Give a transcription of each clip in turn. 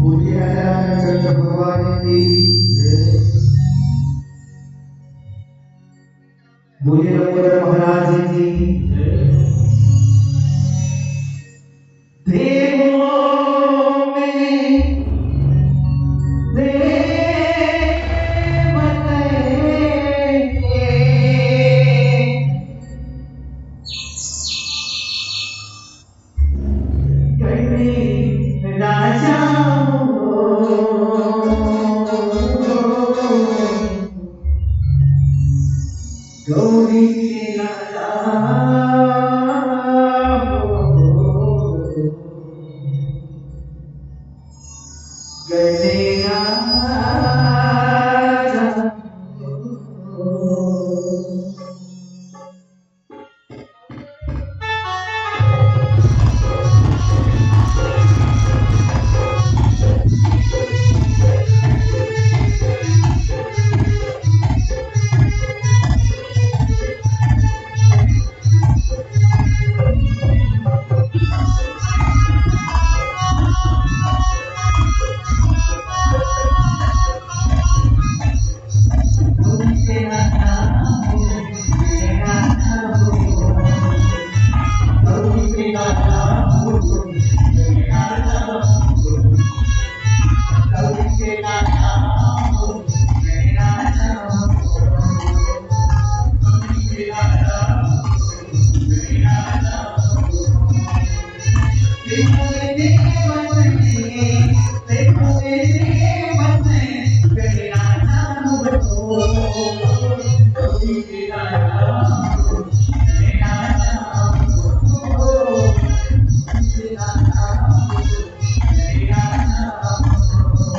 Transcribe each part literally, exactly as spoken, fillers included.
बोलिए राजा रामचंद्र भगवान की जय। बोलिए लंबोदर महाराज जी की। देवों में देव कहे राजा हो, गौरी के लाला हो, गणराजा हो।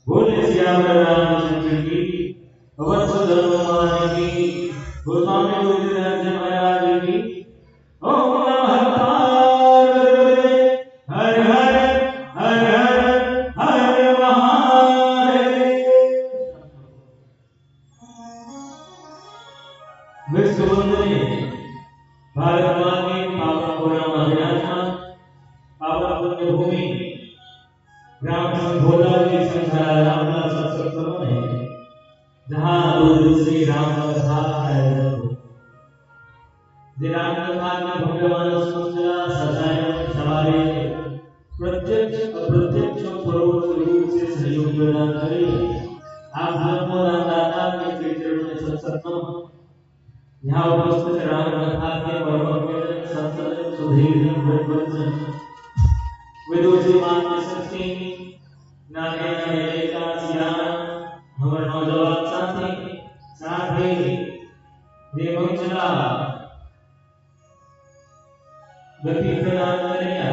बोले सियावर रामचंद्र की, पवन सुत हनुमान की, गोस्वामी तुलसीदास जी महाराज की। ओम नमः पार्वती, हर हर, हर हर, हर महादेव। विश्व वंदनीय भारत माँ के पावन पुराण अध्यात्म, पावन पुण्य भूमि ग्राम संघोला के संघारा रामदास सत्संग भवन है, जहाँ दो दिवसीय राम कथा का आयोजन हुआ। जे राम कथा के भव्य मानस मंचला सजाए सवारे प्रत्यक्ष अप्रत्यक्ष परोक्ष रूप से सहयोग प्रदान करे। आप जन्मो दाता के श्री चरण में सत्संग। यहाँ उपस्थित राम कथा के परम प्रियजन संतजन सुधीरजन व्रतवंतजन विदुषी मान्य शक्ति नाने नाने लइका सियान हमर नौजवान साथी साथ ही जे मंचला गति प्रदान करइया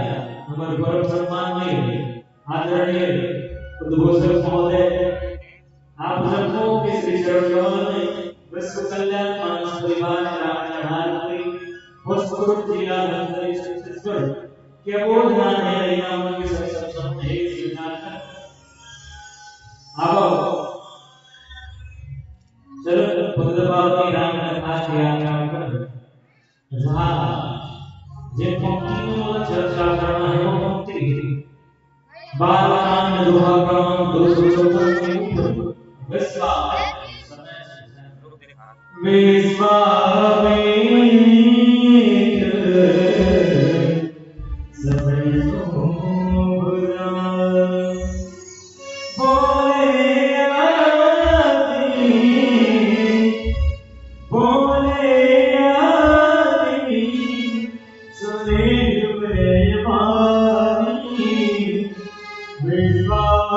हमर परम सम्माननीय आदरणीय उद्घोषक महोदय, आप सबको के श्री चरण कमल में विश्व कल्याण मानस परिवार राम चढ़ाल पुष्पगुट जिला धमतरी छत्तीसगढ़ के अबोध नाम है लइका मन के सब सब सब है स्वीकार कर। अब चलो पद्म बाबा राम कथा के आचरण कर। जहाँ जे पंक्ति में मोला चर्चा करना है, वो पंक्ति है। बाल कांड दोहा क्रमांक दो सौ चौवन के ऊपर। विश्वामित्र, विश्वामित्र समय शोभना। बोले आदि, बोले आदि, सुने मेरे बानी, विश्वामित्र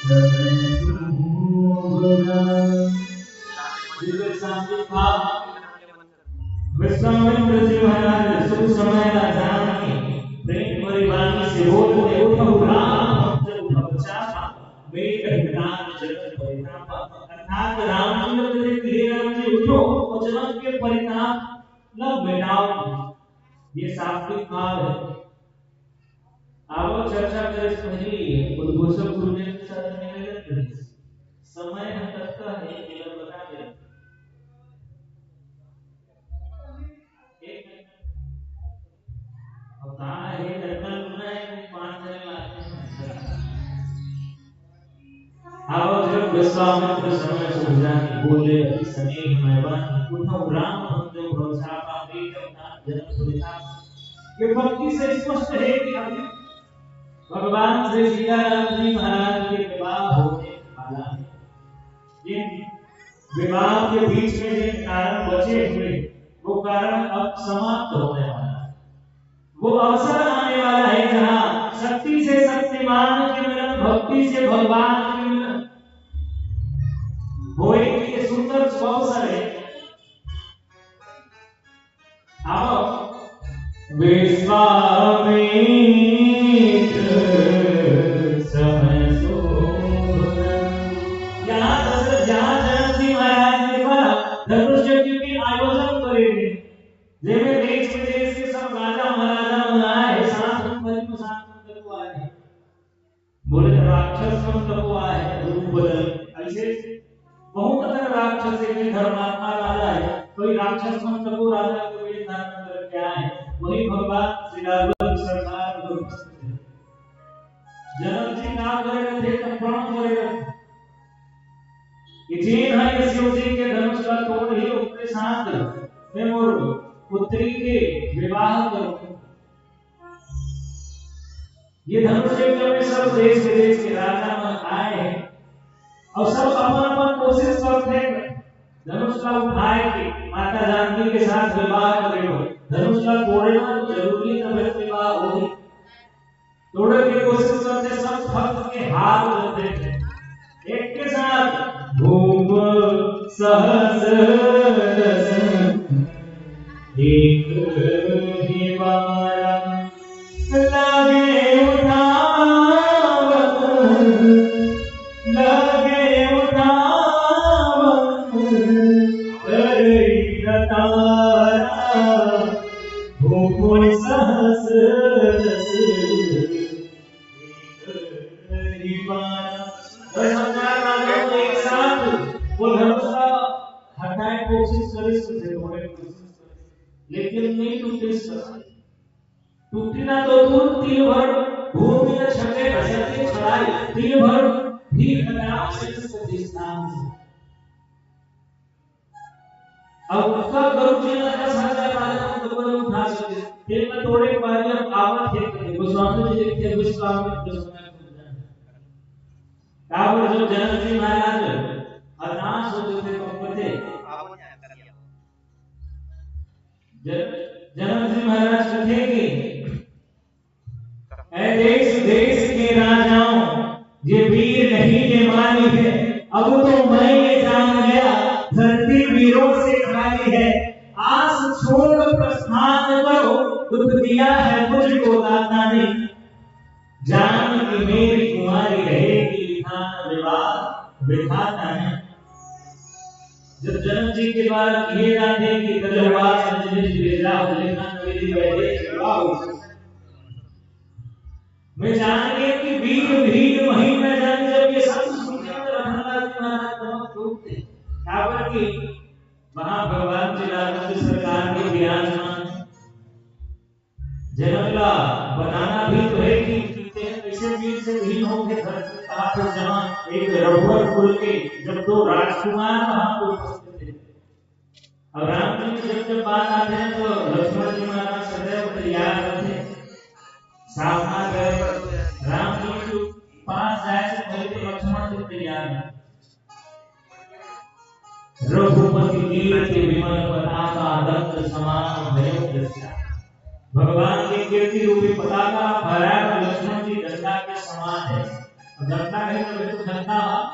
समय शोभना। दिव्य शांति भाव। विश्वामित्र जी महाराज शुभ समय ला जान के प्रेम भरी वाणी से बोल उठे, "उठहु राम भक्त उठहु चापा, मेघ विराट जगत परितापा।" अर्थात रामचंद्र जी कहे, "राम जी उठो और जगत के परिताप ला मिटाओ।" ये सात्विक भाव है। आवो चर्चा करे से पहले उद्घोषक गुरुदेव के साथ निवेदन करें, समय हम कतका है, ये लोग बता दे। एक मिनट। अब कहाँ है, लड़का लूटना है, वो पाँच जने लाते हैं। आवो जब विश्वामित्र समय सुविधा की बोले, अति स्नेह मैं बन, उठहु राम भक्त भव चापा, मेघ विराट जगत परितापा। ये पंक्ति से स्पष्ट है कि अभी भगवान श्री सीताराम जी महाराज के विवाह होने वाला है। जिन विवाह के बीच में जिन कारण बचे हुए, वो कारण अब समाप्त होने वाला है। वो अवसर आने वाला है जहाँ शक्ति से शक्तिमान के मिलन, भक्ति से भगवान के मिलन होए। ये सुंदर सुअवसर है। अब विश्वामित्र समय शोभना। यहाँ दशरथ, यहाँ जनक जी महाराज के द्वारा धनुष यज्ञ के आयोजन करे गए, जेमे देश विदेश के सब राजा महाराजा मन आए हे, सात मन परिवार सात मन तक आए हे। बोले राक्षस मन तको आए हे रूप बदल। ऐसे बहुत अकन राक्षस हे, धर्मात्मा राजा हे, कोई राक्षस मन तको राजा के वेश धारण करके आए हे। वही भगवान श्री राघव सरकार में उपस्थित हे। जनक जी का करे रथे, तो प्रण करे रथे कि जेन ह ये शिव जी के धनुष ला तोड़ही, ओकरे साथ मैं मोर पुत्री के विवाह करूँ। ये धनुष यज्ञ में सब देश विदेश के राजा मन आए हे और सब अपन अपन कोशिश करथे धनुष ला उठाए के माता जानकी के साथ विवाह करे बर। धनुष ला तोड़ना तो जरूरी हे, तभे विवाह होही। तोड़े के कोशिश करथे, सब थक के हार जाथे। एक के साथ भूप सहस दस एक ही बार। करई न तारा, हो कोई सहस जस एक परिवार। दस हजार राजा को एक साथ वो धनुष का हटाए कोशिश करिस, थे थोड़े कोशिश करिस, लेकिन नहीं टूटिस। टूटना तो दूर, तिल भर भूमि न छके, भजन की छड़ाई, तिल भर भी हटाओ से प्रतिष्ठान से। अब उसका गुरु जी ने दस हजार राजा को तो कोई उठा सके, फिर मैं थोड़े बारी अब आवत है करके, गोस्वामी जी लिखते हैं, विश्वामित्र समय को जान। काबर जब जनक जी महाराज हताश हो गए थे, कब थे? जन-, जनक जी महाराज कथे कि ऐ देश देश के राजाओं, ये वीर नहीं ये माली है। अब तो मैं ये जान गया, धरती वीरों से खाली है। आस छोड़ प्रस्थान करो, दुख दिया है मुझको दाता ने। जान कि मेरी कुंवारी रहेगी, विधान विवाह विधाता ने। जब जनक जी के द्वारा कहे जाते कि तजवास निज निज भेजा हो, लेखा नवेली बैठे चुका हो। मैं जान गया कि वीर भीम मही न जान, जब ये सब सुन के तो रतनलाल जी महाराज बहुत दुख थे। काबर कि वहां भगवान जी राघव जी सरकार के विराजमान हैं। जनक ला बताना भी तो है कि कैसे वीर से हीन होके धरती कहाँ पर जहाँ एक रघुवर कुल के जब दो राजकुमार वहां पर उपस्थित थे। अब राम जी की जब जब बात आते हैं तो लक्ष्मण जी महाराज सदैव तैयार रहते हैं। सामना करे राम जी के पास जाए से पहले तो लक्ष्मण जी तैयार है। रघुपति कीर्ति विमल पताका दंड समान भयउ दृश्या। भगवान की कीर्ति रूपी पताका भैरव लक्ष्मण जी डंडा के समान है। अब डंडा है तो, तो झंडा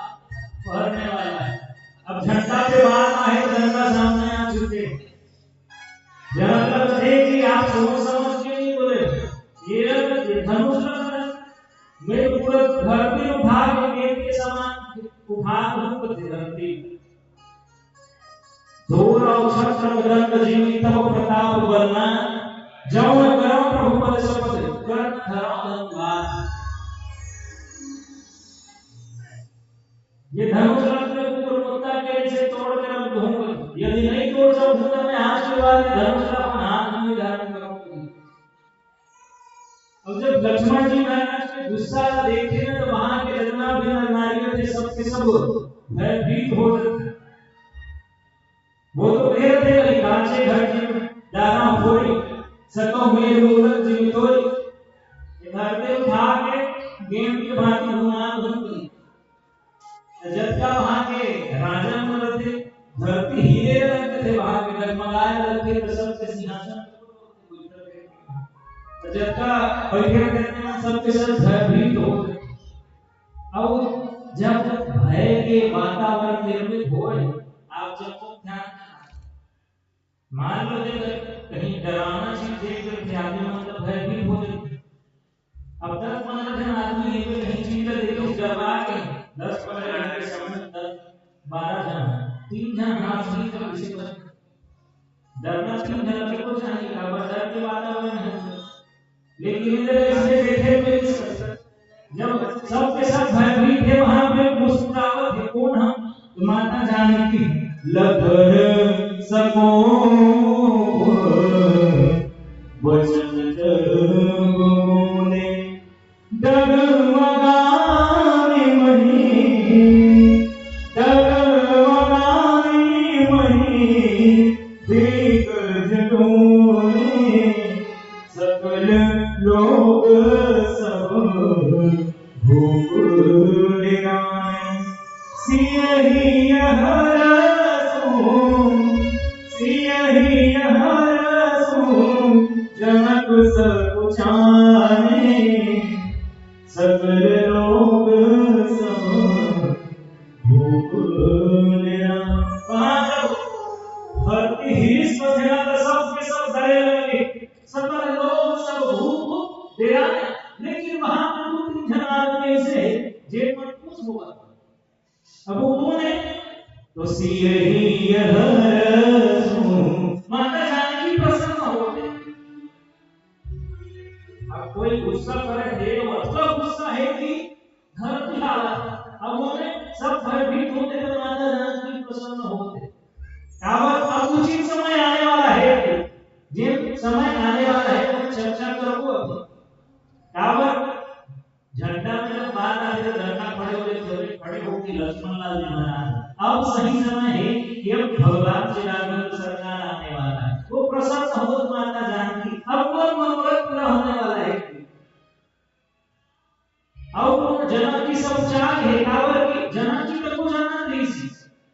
फहरने वाला है। अब झंडा पे बाण आए तो डंडा सामने आ चुके हैं। जनक जी कहे कि आप सोच समझ के नहीं बोले, ये धनुष रखना, मैं तो पूरा धरती उठा के मेघ के समान उठा दूं धरती। तोर अउ छत्र दंड जिमि तब प्रताप बरना, जौन करम प्रभु पद शपथ कर धरा धनवान। ये धनुष रत्न को गुणवत्ता के लिए तोड़ के रख दूंगा। यदि नहीं तोड़ सकूंगा, मैं आज के बाद धनुष का अपन हाथ में धारण करूंगा। अब जब लक्ष्मण जी महाराज के गुस्सा देखे ना, तो वहां के जितना भी नर नारी थे, सबके सब भयभीत हो जाते। वो तो कह रहे थे, "कहीं कांचे घर की डाला फोड़ी, सको मेरे मूलक जिम तोड़ी।" ये घर पे उठा के गेंद के भांति घुमा घूम गई। जब का वहां के राजा मन रथे, धरती हिले लगते थे, वहां के डगमगाए लगते थे, सबके सिंहासन। जब का बैठे रहते थे, सबके सब भयभीत हो गए। अब जब भय के वातावरण निर्मित होए, आप जब ध्यान, मान लो, जब कहीं डरावना चीज देख करके आदमी मतलब भयभीत हो जाए। अब दस पन्द्रह जन आदमी एक कहीं चीज देख के डरवा के, दस पन्द्रह जन के सामने दस बारह जन, तीन जन हाथ नहीं कर किसी को डरना, तीन जन को चाहिए, काबर डर के वातावरण है। लेकिन इधर इसने देखे तो इस, जब सबके सब भयभीत है, वहां पे मुस्कुरावत है, कौन हम? तो माता जानकी। लखन सकोप वचन जब बोले, डगमगाए मही, डगमगाए मही, दिग्गज डोले, सकल लोग सब भूप डेराए। सियहि यह हरसु, सियहि यह हरसु, जनक सकुचाने, सकल लोग सब भूप डेराए। वहां जब धरती हिरिस पथे ना, तो सब के सब डरे लगे, सकल लोग सब भूप डेराए। लेकिन वहां पर दो तीन जन आदमी ऐसे हैं, जे मन खुश होगा। अब वो कौन है? तो सियहि यह रामलाल जी महाराज, अब सही समय है कि अब भगवान श्री राघवेंद्र सरकार आने वाला है। वो प्रसन्न होत माता जानकी, अब वो मनोरथ पूरा होने वाला है। अउ जनक जी सब जाग हे, काबर कि जनक जी तको जानत रहिस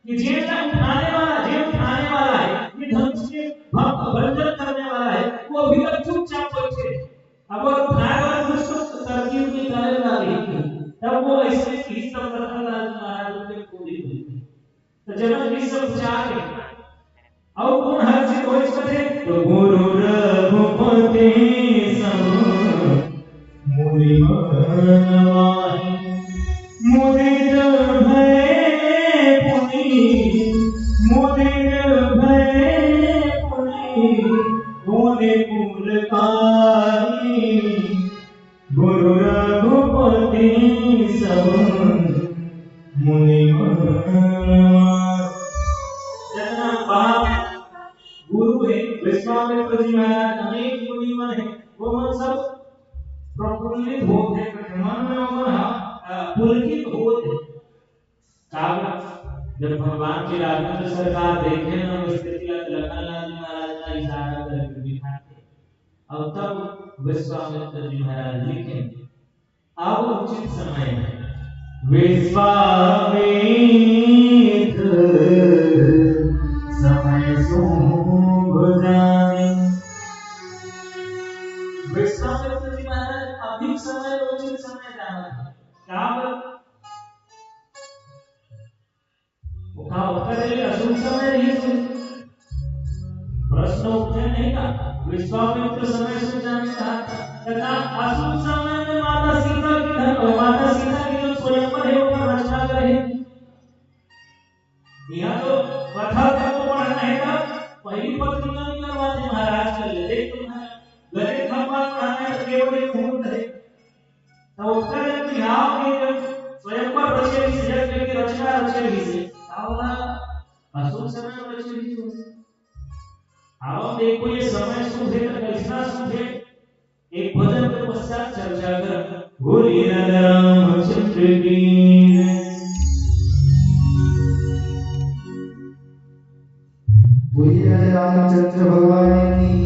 कि जेन ला उठाने वाला, जे उठाने वाला हे, ये धनुष के भ-, भंजन करने वाला हे, वो अभी तक चुपचाप बइठे हे। अब वो उठाने वाला कुछ तो तरकीब निकाले ला रही थी, तब वो ऐसे ही सब रतनलाल महाराज के पूरी हुई थी। त जनक जी सब जाग हे। अउ कोन हर्षित होइस कथे? त गुरु रघुपति सम मुनि मन माहि। मुदित भए पुनि, मुदित भए पुनि, पुनि पुलकाहि। गुरु रघुपति सम मुनि मन माहि। जतना बाप गुरु हे, विश्वामित्र जी महाराज, अनेक मुनि मन हे, वो मन सब प्रफुल्लित होत हे, मन में ओमन ह, अ, पुलकित होत हे। काबर? जब भगवान के राघवेंद्र सरकार देखे न वो स्थिति ला, तो लखनलाल जी महाराज ला इशारा करके बिठाथे। अउ तब विश्वामित्र जी महाराज लिखे, अब उचित समय हे। विश्वामित्र समय शुभ जाने। विश्वामित्र जी महाराज अभी समय, उचित समय जाना था। काबर? वो का, ओकर लिए अशुभ समय रहिस हे? प्रश्न उठथे नहीं का? विश्वामित्र समय शुभ जाने कहा था। त का अशुभ समय में माता सीता के घर, माता सीता के जो स्वयंवर हे, ओकर रचना करे हे? यहाँ तो कथा तक को पढ़ना हे का? पहली पत्रिका निकलवा दे महाराज कर ले। देख तुम्हारा गणेश भगवान पढ़ना हे तो केवल एक मुहूर्त हे। त ओकर बिहाव के जब स्वयंवर रचे रहिस हे, जब के रचना रचे रहिस हे, त ओला अशुभ समय में रचे रहिस हे। अब देखो ये समय शुभ हे त कैसना शुभ हे, एक भजन के पश्चात चर्चा कर। बोलिए राजा रामचंद्र की जय। बोलिए राजा रामचंद्र भगवान की।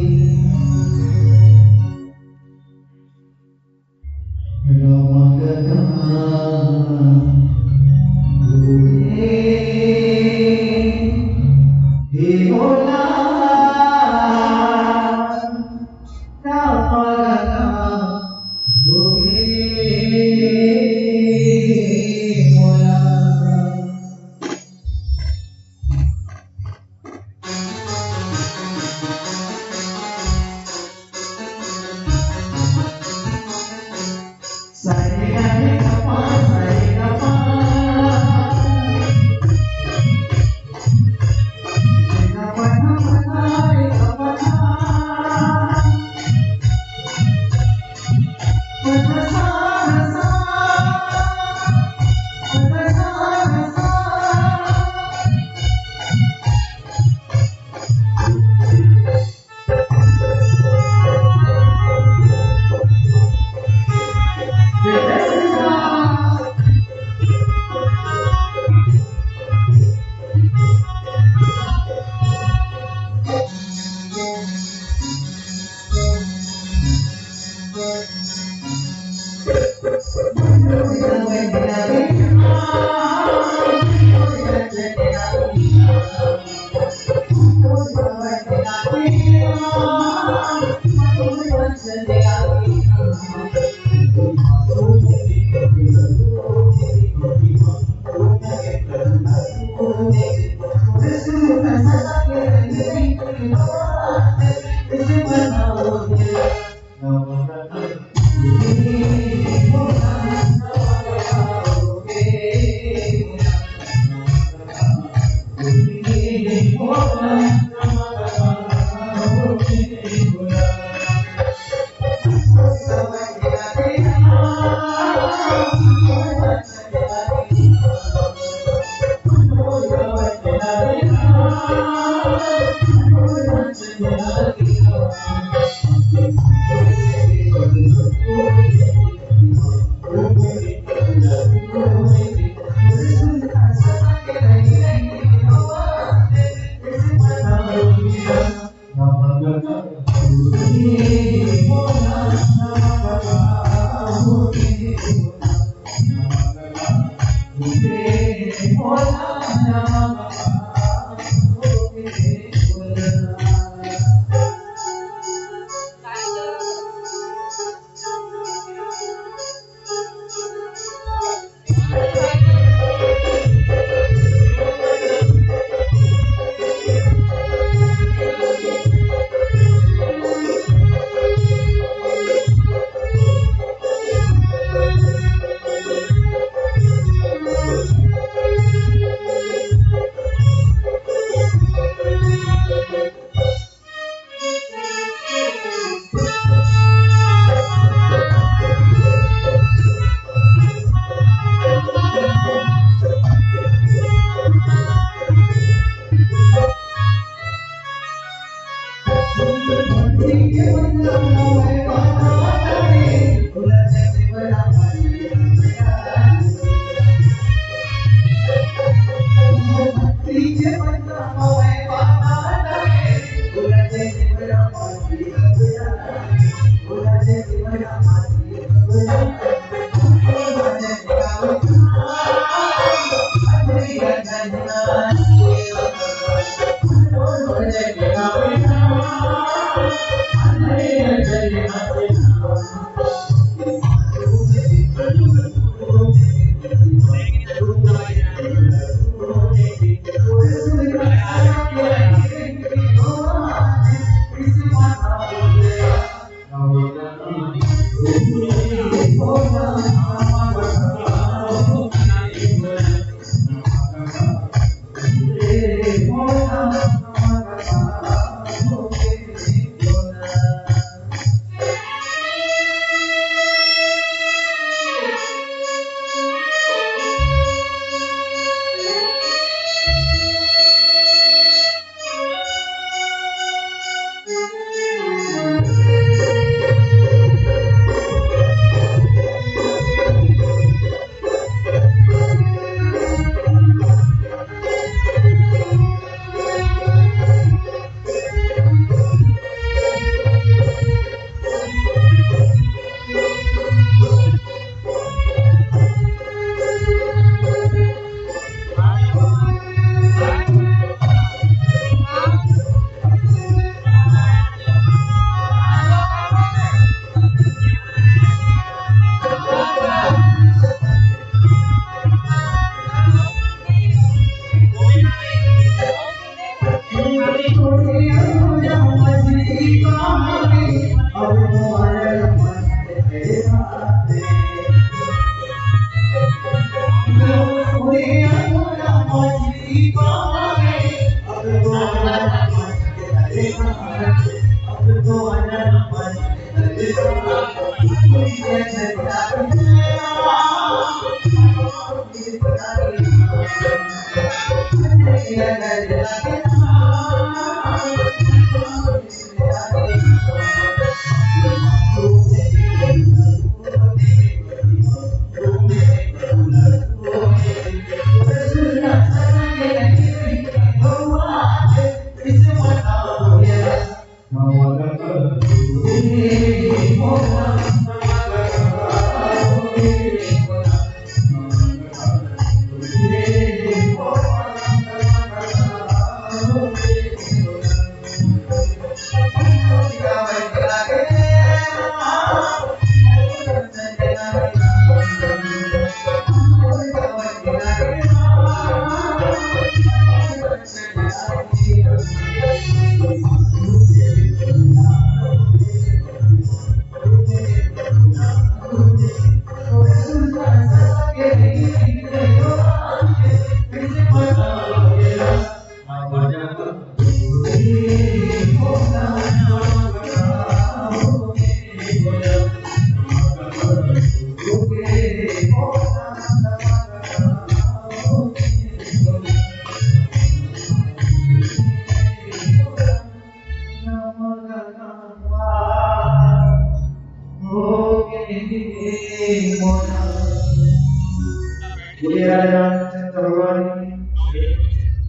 बोलिए राजा रामचंद्र भगवान की।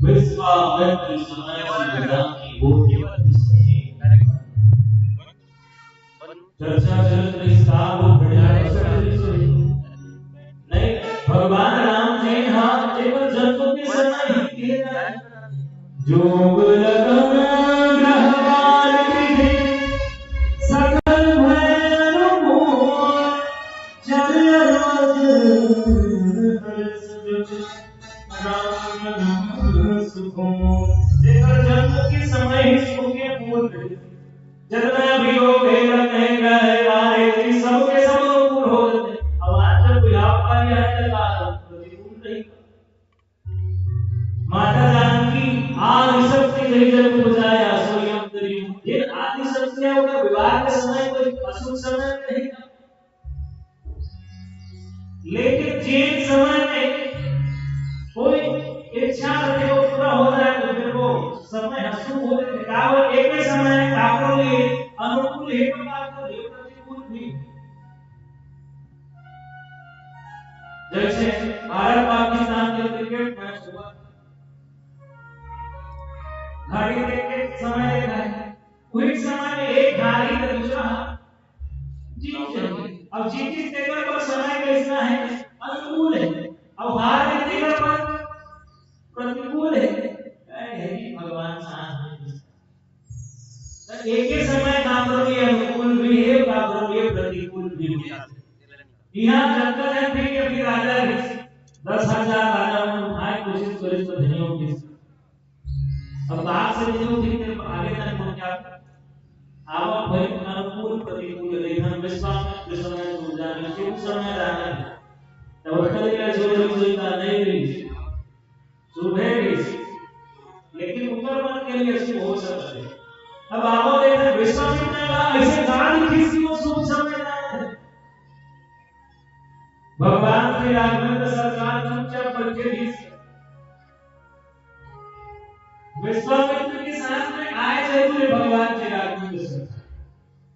विश्वामित्र समय संग्राम की वो केवल पुस्तकें। चर्चा चलत रहिस का वो बढ़िया नहीं, भगवान राम जी हा केवल जंतु के समय ही किए जाए। जोग लगन ग्रहवार विधि सकल भय अनुकूल। चल रोज हर्ष राम नाम सुकून। जेकर जन्म के समय ही सुख के मूल रहे। जतना भी रोग हे, रंग हे, ग्रह हे, वार हे, ये सब के सब अनुकूल हो जाते। अब आज जब बुढ़ापा आ जाए तो का प्रतिकूल नहीं। माता जानकी आदि शक्ति कही जब उपजाया सोई अंतरी। ये आदि शक्ति है, उनका विवाह के समय कोई अशुभ समय नहीं था। लेकिन जेन समय में कोई इच्छा रखे वो पूरा हो जाए तो फिर वो समय अशुभ हो जाए। काबर एक समय काबर लिए अनुकूल हे तो बात कर, ये प्रतिकूल भी। जैसे भारत पाकिस्तान के क्रिकेट मैच हुआ, घड़ी देख के समय देखा है, उही समय में एक हारी तो दूसरा जीत जाए। अब जीत जीत देखने पर समय कैसा है, अनुकूल है, अब हार जीत देखने पर प्रतिकूल है। अरे हे जी, भगवान साथ में। तो एक ही समय काकरो लिए अनुकूल भी है, काकरो लिए प्रतिकूल भी है। यहाँ जब तक है, फिर अभी राजा भी दस हजार राजा मन उठाए कोशिश करे तो धनियों की। अब बात से जो फिर आगे तक पहुंचा, आवक भई अनुकूल प्रतिकूल, लेकिन विश्वामित्र समय सूझा नहीं, शुभ समय राजा है। तो उसके लिए जो जो सुविधा नहीं हुई, शुभ है भी, लेकिन उनकर मन के लिए शुभ हो सकते हैं। अब आवक देखा, विश्वामित्र का ऐसे गांड खींच के वो शुभ समय ना है। भगवान श्री राघवेंद्र सरकार चुपचाप बैठे भी। विश्वामित्र के साथ में आए जरूर है भगवान श्री राघवेंद्र सरकार।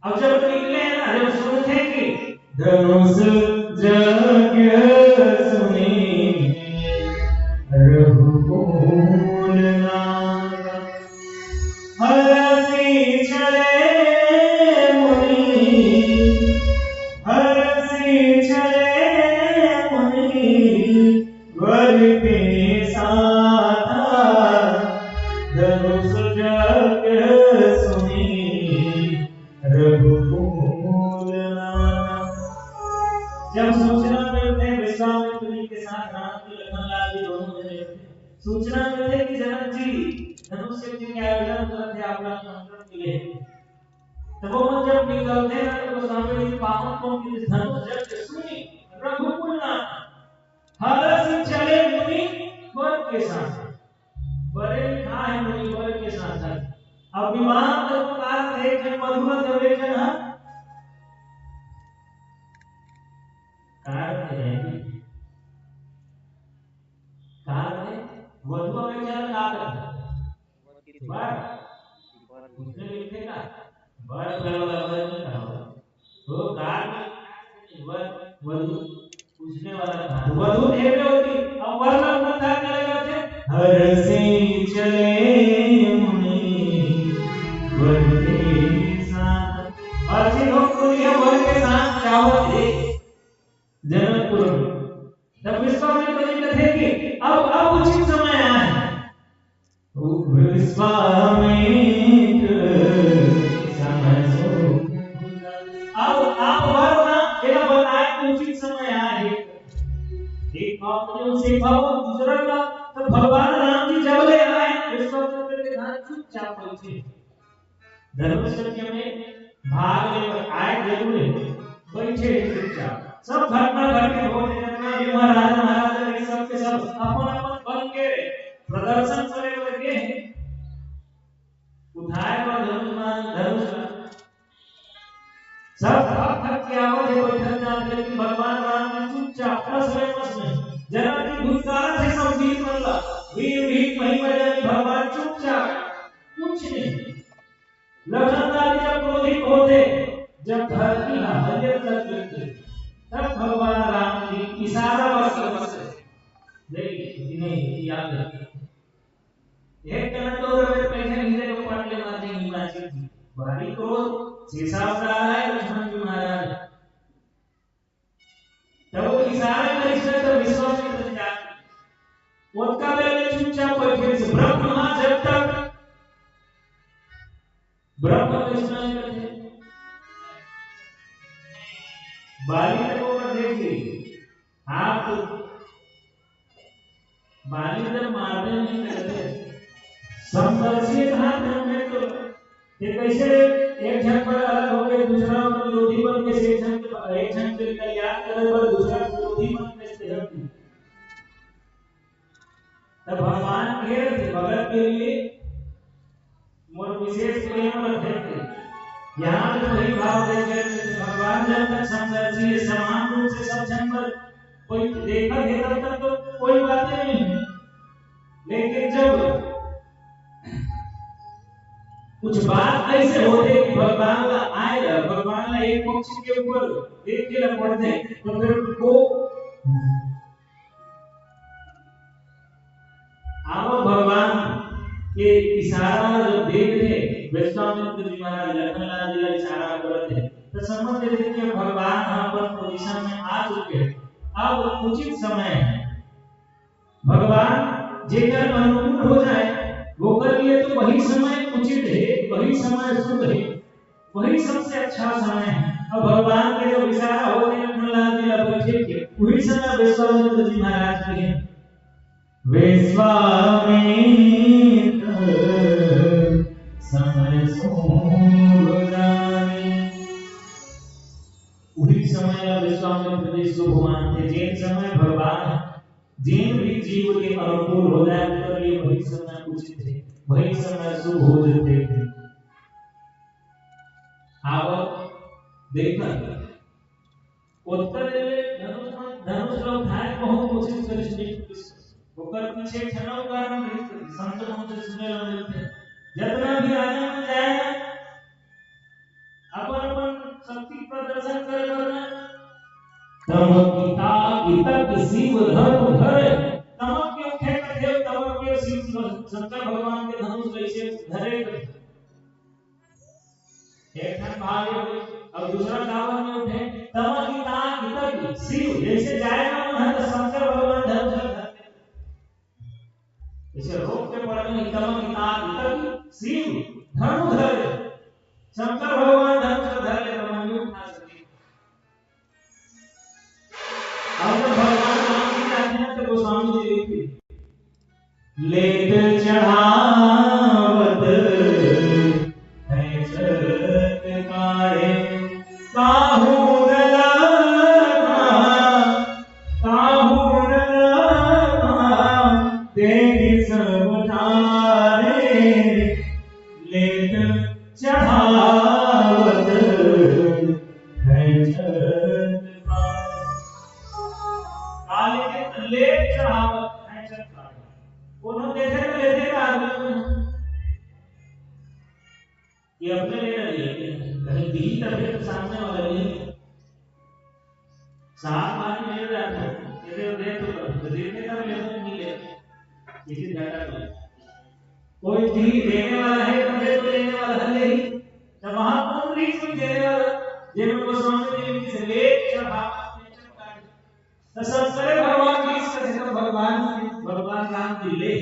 अब जब निकले हैं ना, जब सुनते कि धनुष जग सुनी रघुकुल नाथ, हरषि चले मुनि, हरषि चले मुनि, वर के साथ धनुष जग सुनी रघुकुल नाथ। जब सूचना मिलते हैं विश्वामित्र जी के साथ राम जी, लखन लाल जी दोनों जने सूचना मिलते हैं कि जनक जी धनुष से जी क्या विधान करते हैं, आपका आमंत्रण मिले। तब वो जब निकलते हैं तो स्वामी जी पावन को कि धनुष जग सुनी रघुकुल नाथ, हरषि चले मुनि वर के साथ। बड़े लिखा है मुनि वर के साथ। अब विमान तक कार थे जब मधुमत जब एक जन है। कार थे, कार थे, मधुआ में चल कार थे। वर, उसने लिखे ना, वर फल वाला वर नहीं कहा हुआ। वो कार में वर, वधु पूछने वाला था। वधु एक में होती, अब वर में अपना कार चले जाते। हरषि चले मुनि वर के साथ। हरषि लोग को लिए वर के साथ चाहत है जनकपुर में। तब विश्वामित्र जी कहते कि अब, अब उचित समय आए। विश्वामित्र समय सो। अब आप वर ना, एला बताए कि उचित समय आए। एक बात तो उसे कहो, दूसरा का, तो भगवान राम जी जब ले आए, विश्वामित्र के साथ चुपचाप बैठे। धनुष यज्ञ में भाग लेकर आए जरूर है, बैठे हैं चुपचाप। सब घटना घटित होते, जितना भी महाराजा महाराजा ये सब के सब अपन अपन बल के प्रदर्शन करे लगे हैं। उठाए पर धनुष मान, धनुष सब थक थक के आवत है, बैठल जात है, लेकिन भगवान राम ने चुपचाप रस रमस में, जनक जी धुतकारत है सब वीर मन ला, वीर वीर महिमा जानी, भगवान चुपचाप, कुछ नहीं। लखन लाल जब क्रोधित होते, जब धरती ना हरियर कर देते, तब भगवान राम जी इशारा बस बस देखिए, इतने याद रखिए। एक करंट और अगर पैसे नीचे को पट ले मारते हैं, नीचे की भारी क्रोध, शीशा उतारा है लक्ष्मण जी महाराज। तब वो इशारा करिस त विश्वामित्र जी जाके ओतका बेर ले चुपचाप बैठे से ब्रह्म हा जब तक ब्रह्म कइसना करथे। बाली तक ओकर देख ली। आप तो बाली जब मारते नहीं करते, संघर्षीय कहा ब्रह्म में तो ये कैसे एक झन पर अलग हो गए, दूसरा पर विरोधी बन के से एक झन के, एक झन के कल्याण करे पर दूसरा विरोधी बन के से हट गए। तब भगवान घेर थे भगत के लिए मोर विशेष प्रेम रखे थे। यहाँ पे वही भाव देखे थे, भगवान जब तक संघर्षीय समान रूप से सब झन पर कोई देखा है तब तक तो कोई बातें नहीं है, लेकिन जब कुछ बात ऐसे होते कि भगवान ला आए ला, भगवान ला एक पक्ष के ऊपर देखे ला पड़थे, तो फिर को आवो भगवान के इशारा ला जब देखथे, विश्वामित्र जी महाराज लखनलाल जी ला इशारा करत हे, तो समझ लेथे कि भगवान ह अपन पोजीशन में आ चुके हे, अब उचित समय है। भगवान जेकर अनुकूल हो जाए, ओकर लिए तो वही समय उचित है, वही समय शुभ है, वही सबसे अच्छा समय है। अब भगवान के जब इशारा होथे लखनलाल जी ला बैठे के, वही समय विश्वामित्र जी महाराज के हैं। विश्वामित्र समय शुभ जाने। वही समय ला विश्वामित्र जी शुभ मानथे, जेन समय भगवान जेन भी जीव के अनुकूल हो जाए, ओकर लिए वही समय उचित है, वही समय शुभ हो जाथे। अब देखा, ओतका देर ले धनुष मन, धनुष ला उठाए बहुत कोशिश करिस, ओकर पीछे छनौ कारण रहिस, संत मन से सुने ला मिलथे। जतना भी राजा मन जाए ना, अपन अपन शक्ति प्रदर्शन करे बर ना, तमक की ताक इतक शिव धनुष धरे। तमक के उठे कथे, तमक के शिव शंकर भगवान के धनुष कैसे धरे कथे। एक ठन भाव ये होइस, अउ दूसरा कावर में उठे, तमक की ताक इतक शिव, जैसे जाए ना मन है तो शंकर भगवान धनुष धर लेथे। इसे रोक के पढ़ में तमक की ताक इतक शिव धनुष धरे। शंकर भगवान धनुष धर ले, तमक नहीं उठा सके। अब जब भगवान राम जी जाते हैं तो गोस्वामी जी लिखते, लेत चढ़ावत है छत काढ़े, काहू न लगा, काहू न लगा, देख सब ठारे, लेत चढ़ावत है छत काढ़े। काले के लेत चढ़ावत है छत काढ़े। कोनो देखे तो लेते का आदमी को ना। ये अपने ले रही है, कहीं दी तबे तो सामने वाला नहीं। साफ पानी मिल रहा था, कहते हो दे तो कर, तो देखे तब ले तो नहीं ले, इसी डाटा को। कोई चीज देने वाला है, तब दे तो लेने वाला है नहीं। तब वहां कौन नहीं कोई देने वाला? ये मैं गोस्वामी जी लिखते से ले चढ़ावा, ले चढ़ावा। तो संस्कार भगवान की इस कथन भगवान की, भगवान राम जी ले।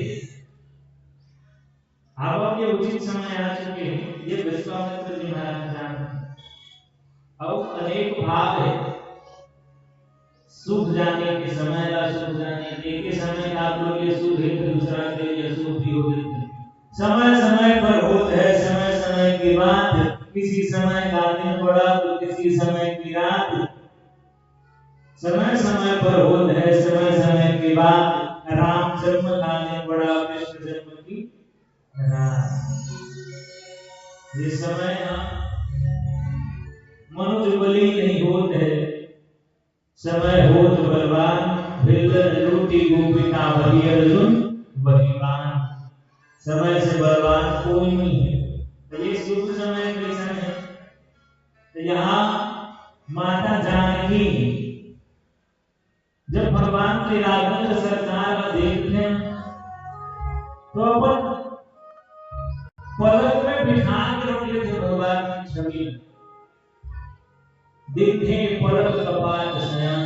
अब के उचित समय आ चुके हैं, ये विश्वामित्र जी महाराज जान। और अनेक भाव है, शुभ जाने के समय ला शुभ जाने के, एक समय का आप लोग ये शुभ है तो दूसरा के लिए अशुभ भी हो जाते हैं। समय समय पर होत है, समय समय की बात, किसी समय का दिन बड़ा तो किसी समय की रात। समय समय पर होत है, समय समय की बात, राम जन्म का दिन बड़ा, कृष्ण जन्म की रात। ये समय ना मनुज बलि नहीं होत है, समय होत बलवान, बिल्लन लूटी गोपिका बलि अर्जुन बलिवान। समय से बलवान कोई नहीं है। तो ये शुभ समय कैसा है? तो यहाँ माता जानकी जब भगवान के राजेंद्र सरकार ला देखथे, तो अपन पलक में बिठा के रख लेथे भगवान की छवि। दिखे पलक कपाट शयान।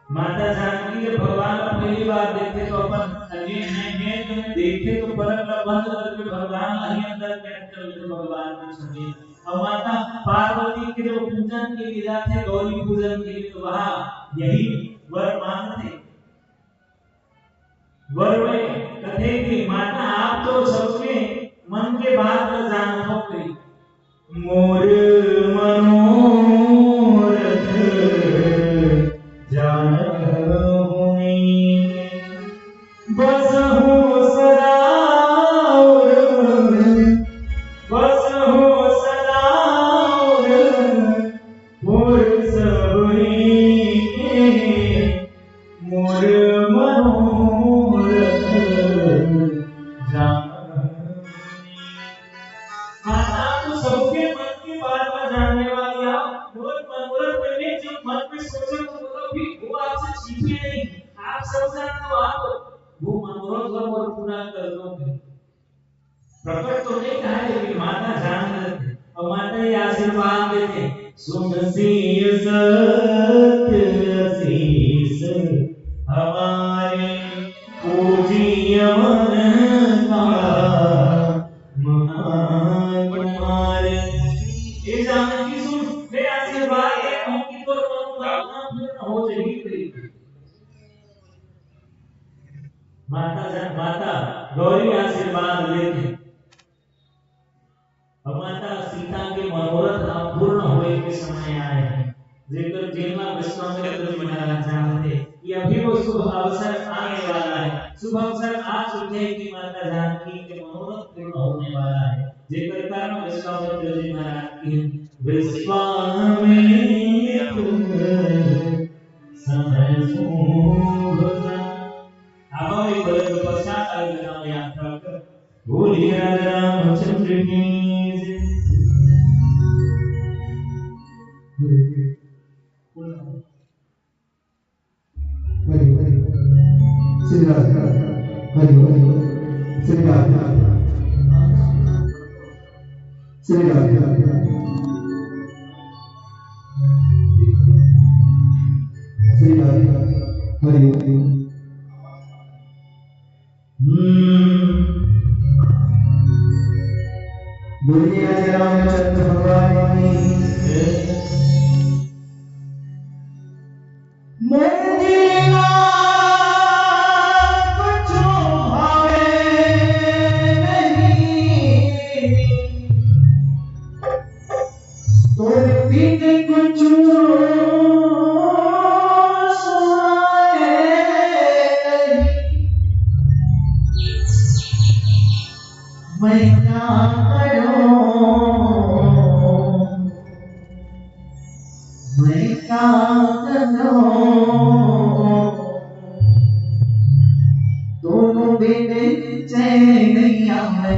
माता जानकी जब भगवान ला पहली बार देखथे, तो अपन अगे ने-, नेत्र में देखथे, तो पलक ला बंद करके भगवान ला ही अंदर कैद कर लेथे, भगवान की छवि। और माता पार्वती के जब पूजन के लिए जाथे, गौरी पूजन के लिए, तो वहाँ यही वर मांगथे। वर में कथे कि माता, आप तो सबके मन के बात ला जानत हो, कही, मोर मनोरथ जानहु नीक। बसहु सदा और, बसहु सदा और, मोर सब नीक। मोर मनोरथ जानहु सबके मन के बात ला जानने वाली आप, मोर मनोरथ में मैं जब मन में सोचा तो बोला भी वो आपसे छिपे नहीं, आप सब जानते हो, आप वो मनोरथ ला मोर पूरा कर दो। प्रकट तो नहीं कहा, लेकिन माता जान लेते और माता ये आशीर्वाद देते, सुन शीश सत्य शीश हमारे पूजिय मन का महाकुमार। ये जानकी सुन, मैं आशीर्वाद देता हूँ कि तोर मनोकामना पूर्ण हो जाएगी। माता जा-, माता गौरी आशीर्वाद लेते। अब माता सीता के मनोरथ ह पूर्ण होए के समय आए हे, जेकर जेन ला विश्वामित्र जी महाराज जानते कि अभी वो शुभ अवसर आने वाला है, शुभ अवसर आ चुके हैं कि माता जानकी के मनोरथ पूर्ण होने वाला है, जेकर कारण विश्वामित्र जी महाराज की विश्वामित्र समय शुभ। आप एक बार पश्चात आयु नाम यात्रा कर। बोलिए राजा रामचंद्र की जय। हरि हरि श्री राधे, हरि हरि श्री राधे, श्री राधे, श्री राधे, हरि हरि। हम्म। बोलिए राजा रामचंद्र भगवान की जय। मोर दिल ला कुछु भावे नहीं। तोर बिन कुछु सोए नहीं। मैं का करों, मैं का करों, तोर बिन चैन नहीं आवे।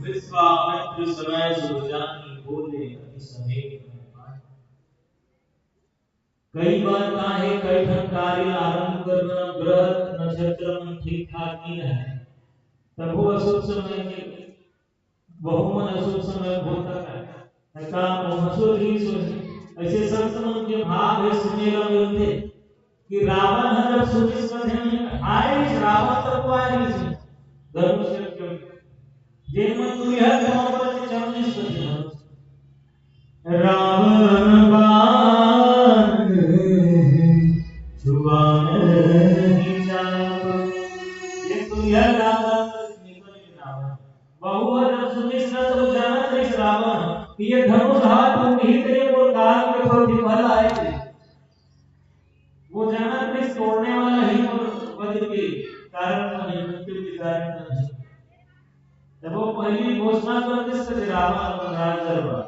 विश्वामित्र समय सुरजान बोले अति सनेह। कई बार का हे, कई ठन कार्य आरंभ करना, ग्रह नक्षत्र मन ठीक ठाक नहीं रहे, तभो अशुभ समय के, वहू मन अशुभ समय होता है। का महसूस ही सोच, ऐसे संत मन के भाव हे सुने ला मिलते कि रावण ह जब सुनिस कथे नहीं, आए इस रावण तक को आए नहीं, धनुष के, जेन मन दुनिया के मोहब्बत के चरण नहीं सुनते। रावण बाण छुआ नहीं जाता। ये दुनिया रावण निकल के रावण। वहू ह जब सुनिस न तो जानत रहिस रावण कि ये धनुष हाथ में निहित हे, मोर काल के प्रतिफल आए। वो जानत रहिस तोड़ने वाला ही मोर वध के कारण नहीं, मृत्यु के कारण नहीं। जब वो पहली घोषणा कर दिस कि रावण अब नाराज करवा।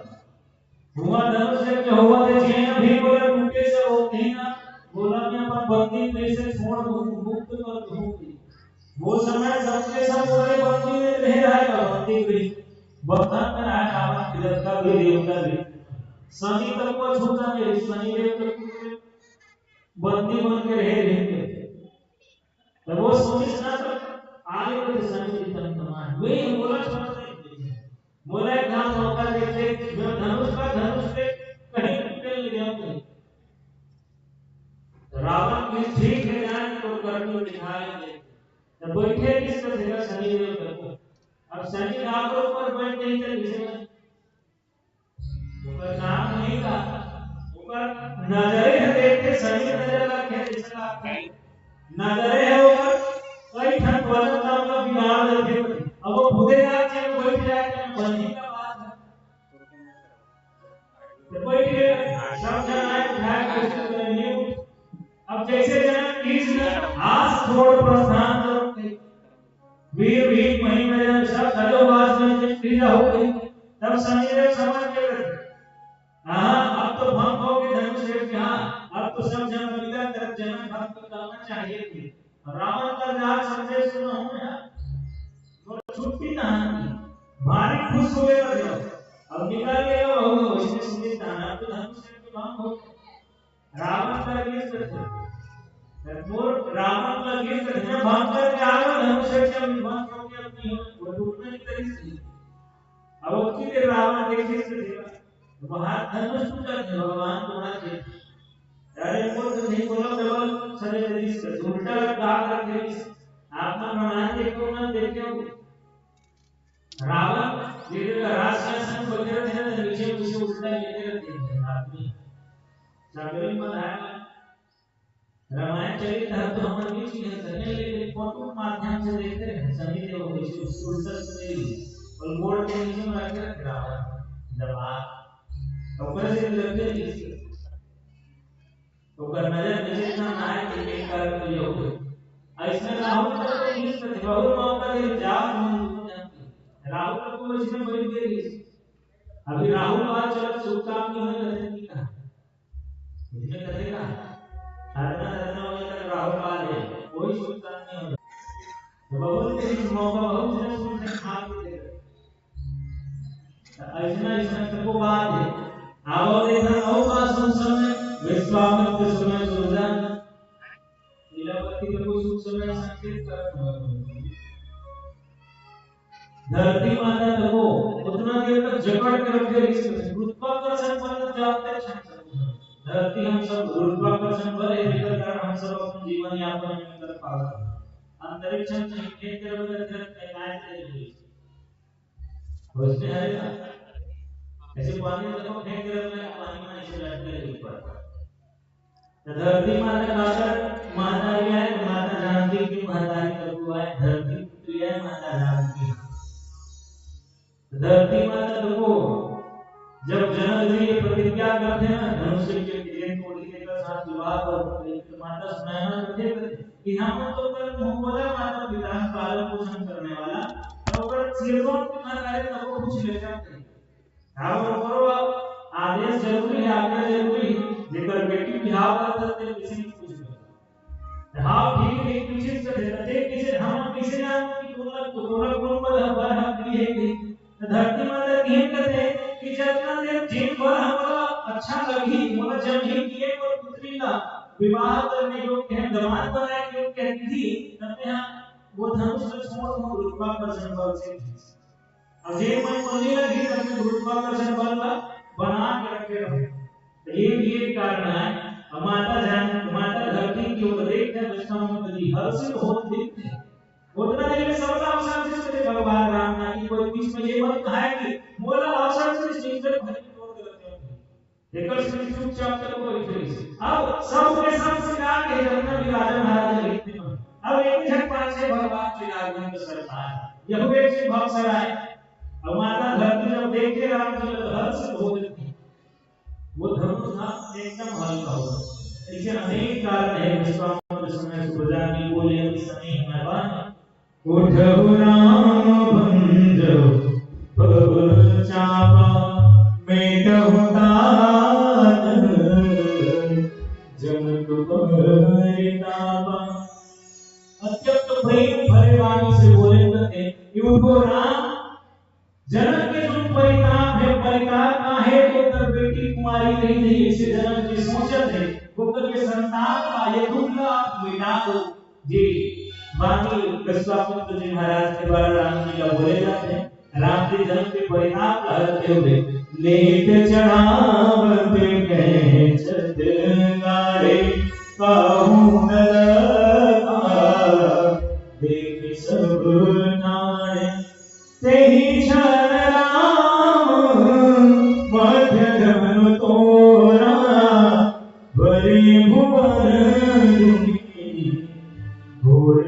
हुआ धनुष जब होवत हे, जेन भी बोला टूटे से रोक नहीं ना, बोला मैं अपन बंदी कैसे छोड़ दूं, मुक्त कर दूं। वो समय सबके सब बोले बंदी में रह रहेगा, बंदी गई। बंधन में रहा रावण की लंका भी देवता भी। शनि तक को छूता नहीं, शनि देव तक बंदी बन के रहे रहेंगे। तो वो सोचिस ना तो आगे को शनि भी तमतमाए। वे बोला छोड़ दे। बोला एक काम मौका देख ले, जो धनुष का धनुष पे कहीं टूटे नहीं जाओगे। तो रावण की ठीक है जान तो कर्मी दिखाई दे। तो बैठे किस जगह शनि देव तक को। अब शनि रावण ऊपर बैठ नहीं तो किसी में ओकर नाम नहीं का, ओकर नजरे ह देखथे, शनि नजर लगथे, जैसे लगथे। नजरे ह ओकर कई ठन वजन का ओकर बिगाड़ देथे। अब वो खुदे जाके बैठ जाए, तो बंदी का बात है। तो बैठ गए, सब जन आए, उठाए, कोशिश करे, नहीं उठ। अब जैसे जना कृष्ण हाथ छोड़ प्रस्थान करते, वीर भीम मही में सब सजो वास में जब क्रीड़ा हो गई, तब शनिदेव समझ गए, हाँ, अब तो भंग हो गई धनुष देव की, हाँ, अब तो सब जन विदा कर, जनक भक्त करना चाहिए थी। रावण का जाल समझे सुनो हम यहाँ, तो छुट्टी कहाँ की? भारी खुश हुए मतलब, अब निकल गए, हो, हो, इसने सुनिए, अब तो धनुष देव की भंग हो गई। रावण का गिर करथे। मोर रावण का गिर करथे, भंग करके आ गया, धनुष से क्या विध्वंस हो गया, अपनी हो, वो टूटने की तरीके से। अब उतनी देर रावण देखे से देखा, तो वो हाथ धनुष टूटा थे, भगवान को हाथ दे। अरे मूर्ख नहीं बोलो, डबल सरे तरीके से, उल्टा लटका करके इस आत्मा प्रणाम देखो ना, देखो। रावण ये जो राक्षस है, वो गिर रहे हैं, तो नीचे उसे उल्टा लेते रहते हैं आदमी। सगरी में आया, रामायण चरित हर तो हमर बीच में है, लेकिन फोटो के माध्यम से देखते हैं, सभी देव उसे उल्टा सुने ली और गोड़ के नीचे में रख के रखे रावण। जब आप, तो कैसे लग गए? ओकर नजर में जितना ना आए कि एक कारण तो ये हो। अइसने राहु तत्व के नीच कथे, बहुत मौका दे, जात मन दुनों जाति। राहु तत्व अइसने बन के रहिस। अभी राहु काल चलत, शुभ काम नहीं होने कथे कि का? इसमें कथे का? साधना, साधना होने तक राहु काल है, कोई शुभ काम नहीं होने। तो बहुत ही मौका, बहुत जन सुन से खा के दे। अइसना, अइसना सबको बात है। आवो देखा, आओ का सुन समय, विश्वामित्र समय सुरजा, लीलावती में कोई सुन समय संकेत करत हुआ। धरती माता तको उतना देर तक जकड़ के रखे, इसमें गुरुत्वाकर्षण बल जानते हैं। धरती हम सब गुरुत्वाकर्षण बल है, जेकर कारण हम सब अपन जीवन यापन नहीं कर पावत। अंतरिक्ष में कहीं फेंक के रखे, धरती में काहे के रखे? वैसे है ना? ऐसे पानी में देखो, फेंक के रखना है, पानी में ऐसे लटके रहे ऊपर। तो धरती माता का अगर महतारी आए, तो माता जानकी के महतारी तको आए, धरती पुत्री आए, माता जानकी। तो धरती माता तको जब जनक जी ये प्रतिज्ञा करथे ना, धनुष के तीर तोड़ी के साथ विवाह करथे, तो माता सुनैना करथे कि हम तो कल मुंह बोला माता पिता का पालन पोषण करने वाला, तो अगर सिरवन के महतारी तको पूछ लेते हैं। हाँ, वो करो, अब आदेश जरूरी है, आज्ञा जरूरी है। जेकर बेटी बिहाव करत हे, ते किसी ने पूछ लो। हाँ, ठीक है, एक चीज से देता, ते किसे, हम किसे जान कि तोरा, तोरा कौन बड़ा बर हम दी है कि? तो धरती माता कहन कहते हैं कि जितना देर जिन बर हमारा अच्छा लगी, मोला जब ही किए और पुत्री ला विवाह करने योग्य है, दामाद बनाए योग्य है, दीदी, तब यहाँ वो धनुष को छोड़, वो गुरुत्वाकर्षण बल से अब जे मन को नहीं लगी, तब से गुरुत्वाकर्षण बल ला बना के रखे रहो। तो ये भी एक कारण है। अब माता जान, माता धरती की ओर देख कर विश्वामित्र जी हर्षित होत दिखते हैं। उतना देर में सबका अवसर जिसके भगवान राम ना कि कोई बीच में ये मत कहा है कि बोला अवसर से इस चीज में भजन तोड़ के रखे हो। एकर से चुपचाप चलो कोई फिर। अब सब के सब सिला के जतना भी राजा महाराजा लिखते हैं। अब एक झट पांच छह भगवान चिराग में सरकार। यह एक से भक्त सराय। अब माता धरती जब देखे राम जी तो हर्ष हो जाती। वो धनुष ना एकदम हल्का हो। ऐसे अनेक कारण है। विश्वामित्र समय सुभद्रा की बोले, "अभी समय हमारे पास उठहु राम भंजहु भव चापा, मेटहु तात जनक परितापा।" अत्यंत प्रेम भरे वाणी से बोले करते कि उठो राम, जनक के जो परिताप है, परिताप का है तो ओकर बेटी कुमारी रही नहीं, इसे जनक जी सोचत है, ओकर के संताप का ये दुख ला आप मिटा दो। जी, बाकी विश्वामित्र जी महाराज के द्वारा राम जी का बोले जाते हैं, राम जी जनक के परिताप का हरते हुए, लेत चढ़ावत कहे छत गाड़े, कहूँ न लगा देख सब ठाणे। तेहि क्षण राम मध्य धनु तोरा, भरे भुवन दुनि घोर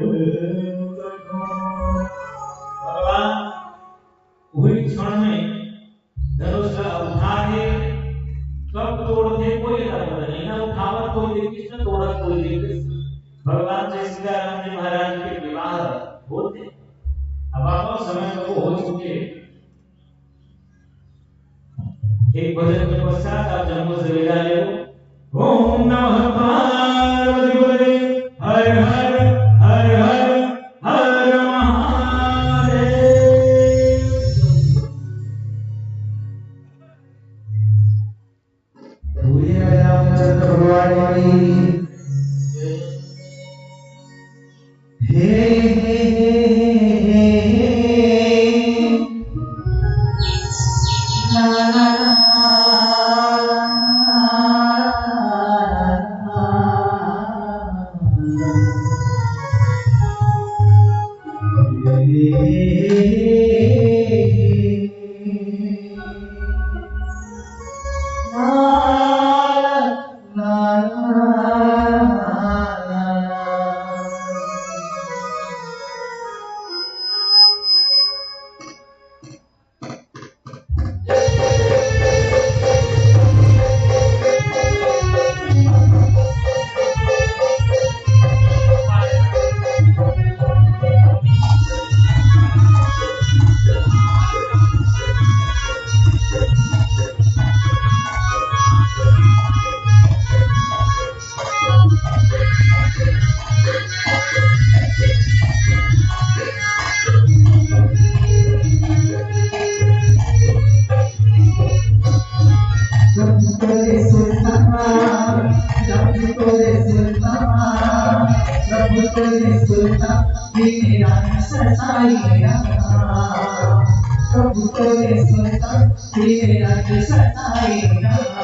कठोर। भगवान वही क्षण में धनुष ला उठा के कब तोड़थे कोई ला पता नहीं, ना उठावत कोई देखे, ना तोड़त कोई देखे। भगवान जय सीताराम जी महाराज के विवाह होथे। अब आप समय तो हो चुके। एक भजन के पश्चात आप जन्मों से विदा ले लो। ओम नमः पार्वती पते, हर हर, हर हर, हर महादेव। बोलिए रामचंद्र भगवान की। हे, हे, हे, हे, हे। ला, ला, ला, ला, ला। सुनता, दिन रात सताई ना। प्रभु तोरे सुनता, दिन रात सताई ना।